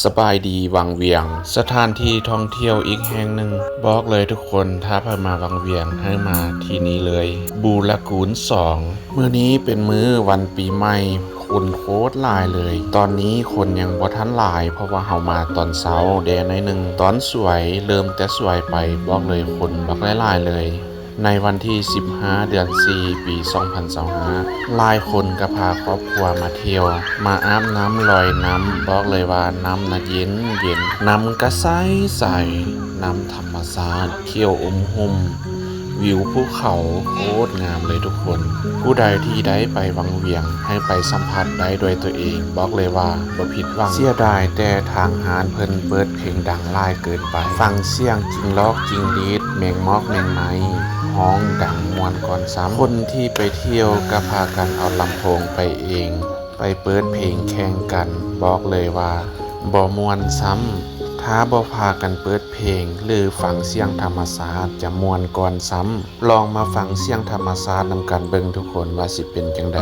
ສະບາຍດີວັງວຽງ ສະຖານທີ່ທ່ອງທ່ຽວອີກແຫ່ງໜຶ່ງ. ບອກເລີຍທຸກຄົນ ຖ້າໃຜມາວັງວຽງໃຫ້ມາທີ່ນີ້ເລີຍ ບູລະກູນສອງ. ມື້ນີ້ເປັນມື້ວັນປີໃໝ່ ຄົນໂຄດຫຼາຍເລີຍ. ຕອນນີ້ຄົນຍັງບໍ່ທັນຫຼາຍ ເພາະວ່າເຮົາມາຕອນເຊົ້າແດ່ໜ້ອຍໜຶ່ງ. ຕອນສວຍ ເລີ່ມແຕ່ສວຍໄປ ບອກເລີຍຄົນບັກຫຼາຍໆເລີຍ. ໃນວັນທີສິບຫ້າ ເດືອນສີ່ ປີສອງພັນຊາວຫ້າ ຫຼາຍຄົນກໍພາຄອບຄົວມາທ່ຽວ ມາອາບນ້ຳລອຍນ້ຳ. ບອກເລີຍວ່ານ້ຳນະເຢັນໆ ນ້ຳກະໃສໆ ນ້ຳທຳມະຊາດ ຂຽວອຸມຫຸ້ມ ວິວພູເຂົາໂຄດງາມເລີຍທຸກຄົນ. ຜູ້ໃດທີ່ໄດ້ໄປວັງວຽງ ໃຫ້ໄປສຳຜັດໄດ້ດ້ວຍຕົວເອງ ບອກເລີຍວ່າບໍ່ຜິດຫວັງ. ເສຍດາຍແຕ່ທາງຮ້ານເພິ່ນເປີດເພງດັງຫຼາຍເກີນໄປ ຟັງສຽງຈິງລອກຈິງຫຼີດ ແມງມອກແມງໄມ້ຮ້ອງດັງມ່ວນກ່ອນຊ້ຳ. ຄົນທີ່ໄປທ່ຽວກໍພາກັນເອົາລຳໂພງໄປເອງ ໄປເປີດເພງແຂ່ງກັນ ບອກເລີຍວ່າບໍ່ມ່ວນຊ້ຳ. ຖ້າບໍ່ພາກັນເປີດເພງ ຫຼື ຟັງສຽງທຳມະຊາດຈະມ່ວນກ່ອນຊ້ຳ. ລອງມາຟັງສຽງທຳມະຊາດນຳກັນເບິ່ງທຸກຄົນວ່າຊິເປັນຈັ່ງໃດ.